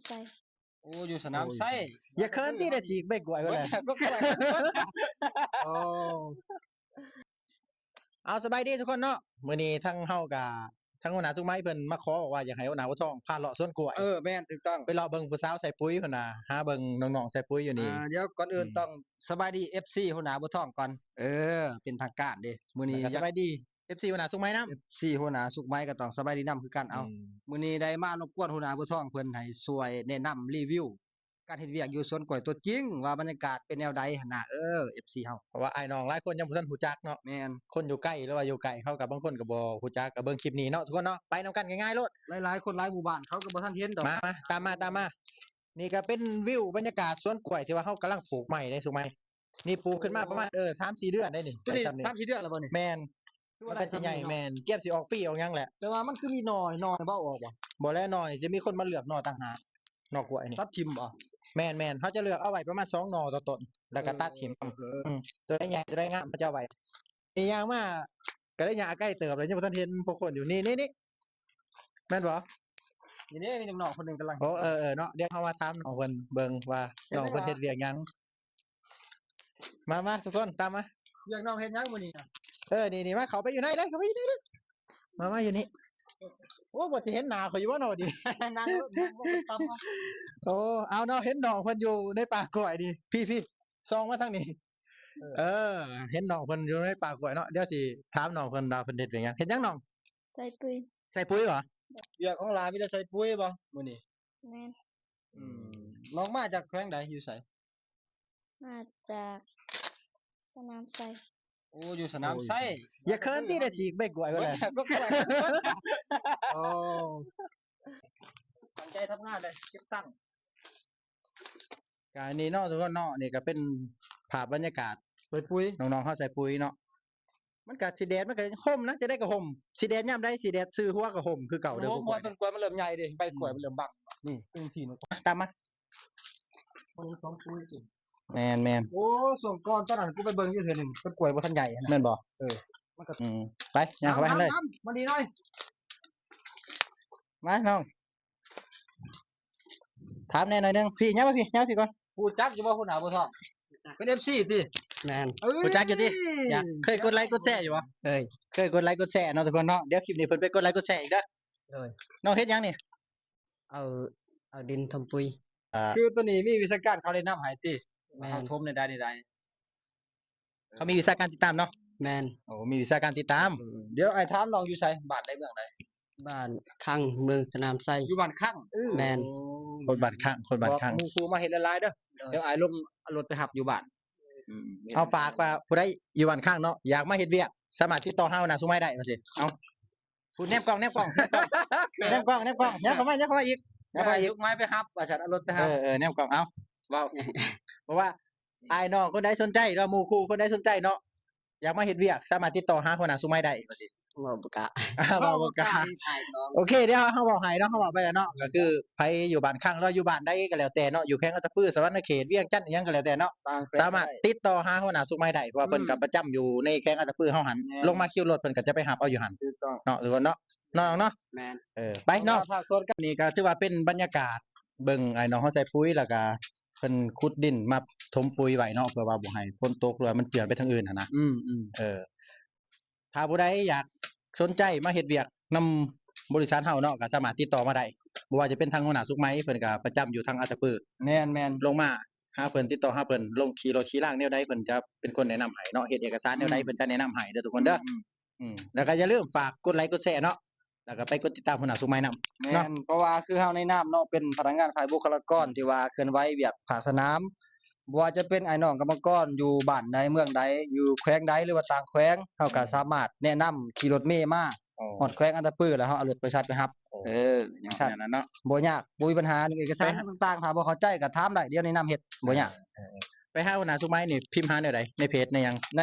ໄຊ. ໂອ້ ຢູ່ສະໜາມໄຊ. ໂອ້ຍ ຢ່າເຂີນຕິ ໄດ້ຈີກໃບກ້ວຍໄປແລ້ວ. ໂອ້ ເອົາ ສະບາຍດີທຸກຄົນເນາະ. ມື້ນີ້ທາງເຮົາກະ ທາງຫົວໜ້າສຸກໄໝເພິ່ນມາຂໍບອກວ່າ ຢາກໃຫ້ຫົວໜ້າບົວທອງພາເລາະສວນກ້ວຍ. ເອີ ແມ່ນ ຖືກຕ້ອງ. ໄປເລາະເບິ່ງຜູ້ສາວໄຊປຸຍພຸ້ນນະ ຫາເບິ່ງນ້ອງໆໄຊປຸຍຢູ່ນີ້. ອ່າ ດຽວກ່ອນອື່ນ ອືມ ຕ້ອງສະບາຍດີ ເອັຟຊີ ຫົວໜ້າບົວທອງກ່ອນ. ເອີ ເປັນທາງການເດ້. ມື້ນີ້ ແລ້ວກໍສະບາຍດີ ເອັຟຊີ ຫົວໜ້າສຸກໄໝນຳ. ເອັຟຊີ ຫົວໜ້າສຸກໄໝກໍຕ້ອງສະບາຍດີນຳຄືກັນ. ເອົາ ອືມ ມື້ນີ້ໄດ້ມາລົບກວນຫົວໜ້າບົວທອງເພິ່ນ ໃຫ້ຊ່ວຍແນະນຳຣີວິວ ການເຮັດວຽກຢູ່ສວນກ້ວຍຕົວຈິງ ວ່າບັນຍາກາດເປັນແນວໃດຫັ້ນນະ ເອີ ເອັຟຊີ ເຮົາ. ເພາະວ່າອ້າຍນ້ອງຫຼາຍຄົນຍັງບໍ່ທັນຮູ້ຈັກເນາະ. ແມ່ນ. ຄົນຢູ່ໃກ້ ຫຼືວ່າຢູ່ໃກ້ ເຂົາກໍບາງຄົນກໍບໍ່ຮູ້ຈັກ ກໍເບິ່ງຄລິບນີ້ເນາະ ທຸກຄົນເນາະ. ໄປນຳກັນງ່າຍໆໂລດ. ຫຼາຍໆຄົນ ຫຼາຍໝູ່ບ້ານ ເຂົາກໍບໍ່ທັນເຫັນດອກ. ມາ ມາ ຕາມມາ ຕາມມາ. ນີ້ກໍເປັນວິວບັນຍາກາດສວນກ້ວຍທີ່ວ່າເຮົາກຳລັງປູກໃໝ່ເດ້ ສຸກໄໝ. ນີ້ປູກຂຶ້ນມາປະມານ ເອີ ສາມສີ່ເດືອນໄດ້ນີ້. ໂອ້ ໂຕນີ້ສາມສີ່ເດືອນແລ້ວບໍ່ນີ້? ແມ່ນ. ມັນກໍຈະໃຫຍ່. ແມ່ນ. ກຽມຊິອອກປີອອກຫຍັງແຫຼະ. ແຕ່ວ່າມັນຄືມີໜໍ່ ໜໍ່ບໍ່ອອກບໍ່? ບໍ່ແຫຼະ ໜໍ່ຈະມີຄົນມາເລືອກໜໍ່ຕ່າງຫາກ. ໜໍ່ກ້ວຍນີ້ ຕັດຖິ້ມບໍ່? ແມ່ນໆ ເຮົາຈະເລືອກເອົາໄວ້ປະມານສອງໜໍ່ຕໍ່ຕົ້ນ ແລ້ວກໍຕັດຖິ້ມ. ເອີ ເອີ ອືມ ຕົວໃດໃຫຍ່ ຕົວໃດງາມ ເຂົາຈະເອົາໄວ້. ນີ້ຍ່າງມາກໍໄດ້ຍ່າງໃກ້ເຕີບແລ້ວ ຍັງບໍ່ທັນເຫັນພວກຄົນຢູ່. ນີ້ໆໆ ແມ່ນບໍ່? ນີ້ເດ້ ມີນ້ອງໆຄົນໜຶ່ງກຳລັງ. ໂອ້ ເອີໆເນາະ. ດຽວເຮົາມາຖາມນ້ອງເພິ່ນເບິ່ງວ່າ ເຫັນ ນ້ອງເພິ່ນເຮັດວຽກຫຍັງ. ມາ ມາ ທຸກຄົນຕາມມາ. ວຽກນ້ອງເຮັດຫຍັງມື້ນີ້ນະ? ເອີ ນີ້ໆ ມາ ເຂົ້າໄປຢູ່ໃນເລີຍ ເຂົ້າໄປຢູ່ໃນເລີຍ. ມາ ມາຢູ່ນີ້. ໂອ້ ບໍ່ຊິເຫັນໜ້າຂ້ອຍຢູ່ບໍ່ເນາະນີ້? ນັ່ງລົງ ນັ່ງລົງຕຳມາ. ໂອ້ ເອົາເນາະ ເຫັນນ້ອງເພິ່ນຢູ່ໃນປ່າກ້ວຍນີ້. ພີ່ໆ ສ່ອງມາທາງນີ້. ເອີ ເອີ ເຫັນນ້ອງເພິ່ນຢູ່ໃນປ່າກ້ວຍເນາະ. ດຽວຊິຖາມນ້ອງເພິ່ນວ່າເພິ່ນເຮັດວຽກຫຍັງ. ເຮັດຫຍັງນ້ອງ? ໃສ່ປຸຍ. ໃສ່ປຸຍບໍ່? ວຽກຂອງຫຼານມີແຕ່ໃສ່ປຸຍບໍ່ມື້ນີ້? ແມ່ນ. ອືມ ອືມ ນ້ອງມາຈາກແຂວງໃດ ຢູ່ໃສ? ມາຈາກສະໜາມໄຊ. ໂອ້ ຢູ່ສະໜາມໄຊ. ໂອ້ຍ ຢ່າເຂີນຕິ ໄດ້ຈີກໃບກ້ວຍໄປແລ້ວ. ໂອ້ ຕັ້ງໃຈທຳງານເລີຍ ເກັບຕັງ. ກະນີ້ເນາະ ທຸກຄົນເນາະ ນີ້ກະເປັນພາບບັນຍາກາດ ໃສ່ປຸຍ ນ້ອງໆເຮົາໃສ່ປຸຍເນາະ. ມັນກະຊິແດດ ມັນກະຮົ່ມນະ ຈັ່ງໃດກະຮົ່ມ. ຊິແດດຍາມໃດ ຊິແດດຊື່ຫົວກະຮົ່ມຄືເກົ່າເດີ. ໂອ້ ກ້ວຍ ຕົ້ນກ້ວຍມັນເລີ່ມໃຫຍ່ເດ້ ໃບກ້ວຍມັນເລີ່ມບັງ. ນີ້ ຕາມມາ. ແມ່ນໆ. ໂອ້ ຊ່ວງກ່ອນຕອນນັ້ນກູໄປເບິ່ງຢູ່ເທື່ອໜຶ່ງ ຕົ້ນກ້ວຍບໍ່ທັນໃຫຍ່ຫັ້ນນະ. ແມ່ນບໍ່? ເອີ ມັນກໍ ອືມ ໄປ ຍ່າງເຂົ້າໄປຫັ້ນເລີຍ. ມັນດີໜ້ອຍ ມານ້ອງ ຖາມແດ່ໜ້ອຍໜຶ່ງ. ພີ່ ຍ່າງມາພີ່ ຍ່າງມາພີ່ກ່ອນ. ຮູ້ຈັກຢູ່ບໍ່ ຫົວໜ້າບົວທອງ? ເປັນເອັຟຊີຕິ? ແມ່ນ. ເອີຍ ຮູ້ຈັກຢູ່ຕິ? ເຄີຍກົດໄລກົດແຊຢູ່ບໍ່? ເຄີຍ. ເຄີຍກົດໄລກົດແຊເນາະ ທຸກຄົນເນາະ. ດຽວຄລິບນີ້ເພິ່ນໄປກົດໄລກົດແຊອີກເດີ. ໂດຍ. ນ້ອງເຮັດຫຍັງນີ້? ເອົາ ເອົາດິນຖົມປຸຍ. ອ່າ ຄືໂຕນີ້ມີວິຊາການເຂົາແນະນຳໃຫ້ຕິ? ແມ່ນ. ເຮົາຖົມແນວໃດແນວໃດ? ເຂົາມີວິຊາການຕິດຕາມເນາະ? ແມ່ນ. ໂອ້ ມີວິຊາການຕິດຕາມ. ເອີ ດຽວອ້າຍຖາມນ້ອງຢູ່ໃສ? ບ້ານໃດເມືອງໃດ? ບ້ານຄັງ ເມືອງສະໜາມໄຊ. ຢູ່ບ້ານຄັງ? ແມ່ນ. ໂອ້ ຄົນບ້ານຄັງ ຄົນບ້ານຄັງ. ບອກໝູ່ຄູ່ມາເຮັດຫຼາຍໆເດີ. ໂດຍ. ດຽວອ້າຍລົງເອົາລົດໄປຮັບຢູ່ບ້ານ. ອືມ ເອົາ ຝາກວ່າຜູ້ໃດຢູ່ບ້ານຄັງເນາະ ຢາກມາເຮັດວຽກ ສາມາດຕິດຕໍ່ຫາຫົວໜ້າສຸກໄໝໄດ້ວ່າຊີ້. ເອົາ ພຸ້ນ ແນມກ້ອງ ແນມກ້ອງ ແນມກ້ອງ ແນມກ້ອງ ແນມກ້ອງ ແນມກ້ອງ ແນມເຂົ້າມາ ແນມເຂົ້າມາອີກ ແນມເຂົ້າມາອີກ. ສຸກໄໝໄປຮັບວ່າຊັ້ນ ເອົາລົດໄປຮັບ. ເອີໆ ແນມກ້ອງ. ເອົາ ເວົ້າ ເພາະວ່າອ້າຍນ້ອງຄົນໃດສົນໃຈ ຫຼືວ່າໝູ່ຄູ່ຄົນໃດສົນໃຈເນາະ ຢາກມາເຮັດວຽກ ສາມາດຕິດຕໍ່ຫາຫົວໜ້າສຸກໄໝໄດ້ວ່າຊີ້. ເວົ້າບໍ່ກ້າ ເວົ້າບໍ່ກ້າ. ໂອເຄ ດຽວເຮົາເວົ້າໃຫ້ເນາະ ເຮົາເວົ້າໄປແລ້ວເນາະ ກໍຄືໃຜຢູ່ບ້ານຄັງ ຫຼືຢູ່ບ້ານໃດກໍແລ້ວແຕ່ເນາະ ຢູ່ແຂວງອັດຕະປື ສະຫວັນນະເຂດ ວຽງຈັນ ອີ່ຫຍັງກໍແລ້ວແຕ່ເນາະ ສາມາດຕິດຕໍ່ຫາຫົວໜ້າສຸກໄໝໄດ້ ເພາະວ່າເພິ່ນກໍປະຈຳຢູ່ໃນແຂວງອັດຕະປືເຮົາຫັ້ນ. ລົງມາຄິວລົດເພິ່ນກໍຈະໄປຮັບເອົາຢູ່ຫັ້ນເນາະ ທຸກຄົນເນາະ. ເນາະ ເນາະ ແມ່ນ. ເອີ ໄປເນາະ ພາກສ່ວນກັນ ນີ້ກໍຖືວ່າເປັນບັນຍາກາດ ເບິ່ງອ້າຍນ້ອງເຮົາໃສ່ປຸຍ ແລ້ວກໍເພິ່ນຂຸດດິນມາຖົມປຸຍໄວ້ເນາະ ເພື່ອວ່າບໍ່ໃຫ້ຝົນຕົກ ຫຼືວ່າມັນເຈື່ອນໄປທາງອື່ນຫັ້ນນະ. ອືມໆ ເອີ ຖ້າຜູ້ໃດຢາກສົນໃຈມາເຮັດວຽກນຳບໍລິສັດເຮົາເນາະ ກໍສາມາດຕິດຕໍ່ມາໄດ້ ບໍ່ວ່າຈະເປັນທາງຫົວໜ້າສຸກໄໝ ເພິ່ນກໍປະຈຳຢູ່ທາງອັດຕະປື. ແມ່ນໆ ລົງມາຫາເພິ່ນ ຕິດຕໍ່ຫາເພິ່ນ ລົງຂີ່ລົດຂີ່ລາງແນວໃດ ເພິ່ນຈະເປັນຄົນແນະນຳໃຫ້ເນາະ ເຮັດເອກະສານແນວໃດ ອືມ ເພິ່ນຈະແນະນຳໃຫ້ເດີ ທຸກຄົນເດີ. ອືມ ອືມ ແລ້ວກໍຢ່າລືມຝາກກົດໄລກົດແຊເນາະ ແລ້ວກໍໄປກົດຕິດຕາມຫົວໜ້າສຸກໄໝນຳເນາະ. ແມ່ນ ເພາະວ່າຄືເຮົາໃນນາມເນາະ ເປັນພະນັກງານຝ່າຍບຸກຄະລາກອນທີ່ວ່າເຄື່ອນໄຫວວຽກພາກສະໜາມ ບໍ່ວ່າຈະເປັນອ້າຍນ້ອງກຳມະກອນຢູ່ບ້ານໃດເມືອງໃດ ຢູ່ແຂວງໃດ ຫຼືວ່າຕ່າງແຂວງ ເຮົາກໍສາມາດແນະນຳຂີ່ລົດເມມາຮອດແຂວງອັດຕະປື ແລ້ວເຮົາເອົາລົດໄປສັດໄປຮັບ. ເອີ ຈັ່ງຊັ້ນເນາະ ບໍ່ຍາກ ບໍ່ມີບັນຫາເລື່ອງເອກະສານຕ່າງໆ ຖ້າບໍ່ເຂົ້າໃຈກໍຖາມໄດ້ ດຽວແນະນຳເຮັດ ບໍ່ຍາກ. ໄປຫາຫົວໜ້າສຸກໄໝນີ້ ພິມຫາແນວໃດ ໃນເພຈໃນຫຍັງ? ໃນ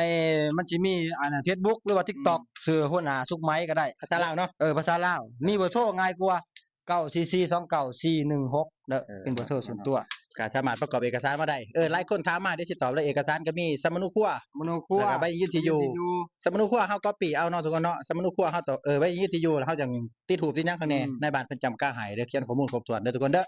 ມັນຊິມີອັນ Facebook ຫຼືວ່າ TikTok ອືມ ຊື່ຫົວໜ້າສຸກໄໝກໍໄດ້ ພາສາລາວເນາະ. ເອີ ພາສາລາວ ມີເບີໂທງ່າຍກວ່າ ເກົ້າສີ່ສີ່ສອງເກົ້າສີ່ໜຶ່ງຫົກເດີ ເອີ ເປັນເບີໂທສ່ວນຕົວ ກໍສາມາດປະກອບເອກະສານມາໄດ້. ເອີ ຫຼາຍຄົນຖາມມາ ດຽວຊິຕອບເລີຍ ເອກະສານກໍມີສຳມະໂນຄົວ ສຳມະໂນຄົວ ແລ້ວກໍໃບຢືນທີ່ຢູ່ ໃບຢືນທີ່ຢູ່ ສຳມະໂນຄົວເຮົາກັອບປີ້ເອົາເນາະ ທຸກຄົນເນາະ ສຳມະໂນຄົວເຮົາຕ້ອງ ເອີ ໃບຢືນທີ່ຢູ່ ແລ້ວເຮົາຈັ່ງຕິດຮູບຕິດຫຍັງຂ້າງແນ່ ອືມ ໃນບ້ານເພິ່ນຈຳກາໃຫ້ເດີ ຂຽນຂໍ້ມູນຄົບຖ້ວນເດີ ທຸກຄົນເດີ.